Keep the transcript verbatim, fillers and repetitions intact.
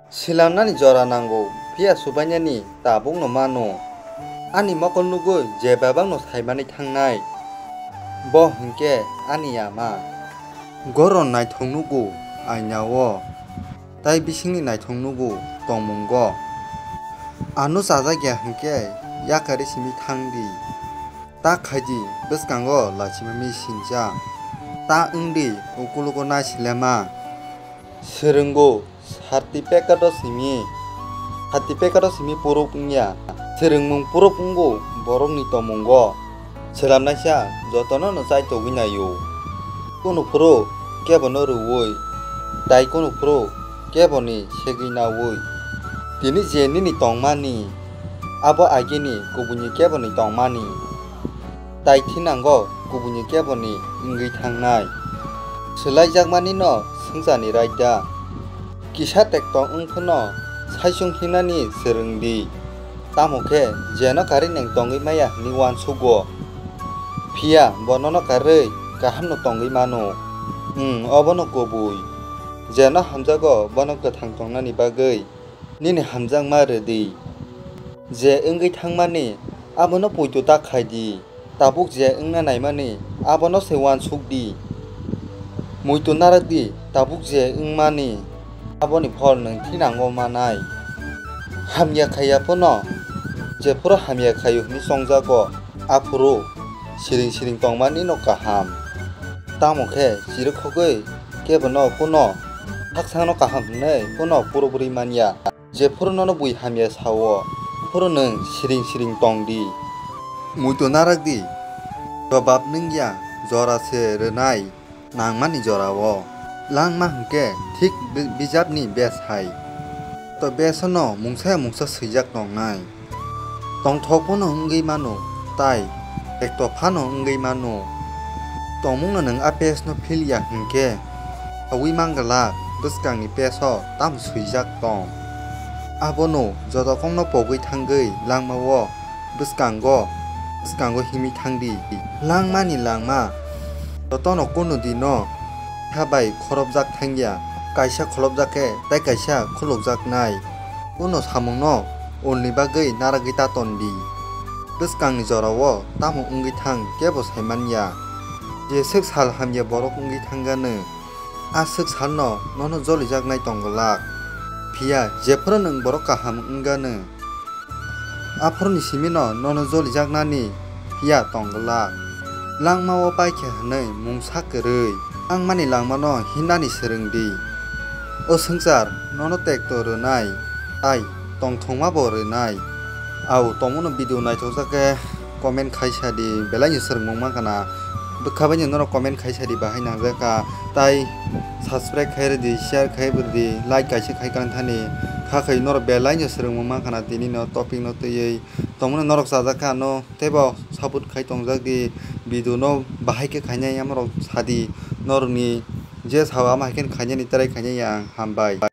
Silamnani jora nango, phiya subainani tabukno mano. Ani mokol nugwi je bebakno saimani thangnai, bo hwnkhe ani ama. Goron naithok nugo ainao, tai bisingni naithok nugo tongmungo. Ano chajak ya hwnkhe yakarwi simi thangdi. Ta khaidi, bwskango lachimami sincha. Ta wngdi, ukulugo naisilema. Swrwngo certificate-o simi, certificate-o simi proof wngya. Swrwngmung proof wngo borokni tongmungo. Swlamnaisa jotono no chaitogwi naio. Kunu phuru kebono rwui, tai kunu phuru keboni segwi naui. Tini je nini tongmani, abo agini kubuni keboni tongmani. Tai thinango kubuni keboni wngwi thangnai. Swlaijakmani no swngcharni raida. Kisa tekto wng phano saichung hinani swrwngdi. Tamo khe jeno karwi nwng tongwi maya hwnwi uansugo. Phiya bo nono karwi kahamno tongwi mano. Wng, obono kubui. Jeno hamjago bono kwthang tongnani bagwi nini hamjakma rwdi. Je wngwi thangmani abono poito ta khaidi. Tabuk je wngna naimani, abono se uansukdi. Muitu narwkdi, tabuk je wngmani, aboni phol nwng thinango manai. Hamya khaiya phano, jephuru hamya khaio hwnwi chongjago, aphuru siring siring tongmani no kaham. Tamo khe chirikhogwi kebono phano haksano kaham hwnwi phano purobri manya. Jephuru nono bui hamya sao, phuru nwng siring siring tongdi. Muitu narwkdi, jobab nwngya jora se rwnai nangmani jorao. Langma hwnkhe thik bi-, bijapni bes hai. To besono mungsa ya mungsa swijak tongnai. Tongthok phano wngwi mano, tai ekto phano wngwi mano. Tongmungno nwng a pesno philya hwnkhe, saui manglak bwskangni peso tamo swijak tong. Abono joto kokno pogwi thangwi langmao bwskango, bwskango himwi thangdi. Langmani langma jotono kunu dino ha bai khorobjak thangya, kaisa kholobjak khe tai kaisa khulukjaknai. Kunu samungno ulni bagwi naragwi ta tondi. Bwskangni jorao tamo wngwi thang kebo saimanya. Je swk sal hamya borok wngwi thangano, a swk salno nono jolijaknai tongglak. Phiya jephuru nwng borok kaham wngano, aphuruni simino nono jolijaknani phiya tongglak. Langmao paikha hwnwi mungsa kwrwi, langmani langmano hinani swrwngdi. O swngchar nono tekto rwnai, tai tongthokma bo rwnai. Au tongmano video naithokjak khe comment khaisa di, belai no swrwngmung mankha na. Bwkha bai no norok comment khaisa di bahai nangjakha, tai subscribe khai rwdi, share khai rwdi, like kaisa khai kang thani. Kha khai norok belai no swrwngmung mankha na tini no topic no twiwi. Tongmano norok chajak kha ano teibo support khai tongjak di, video no bahai khe khainai amorok sadi, norokni je sao ama hai khe khainani try khainai ang, hambai.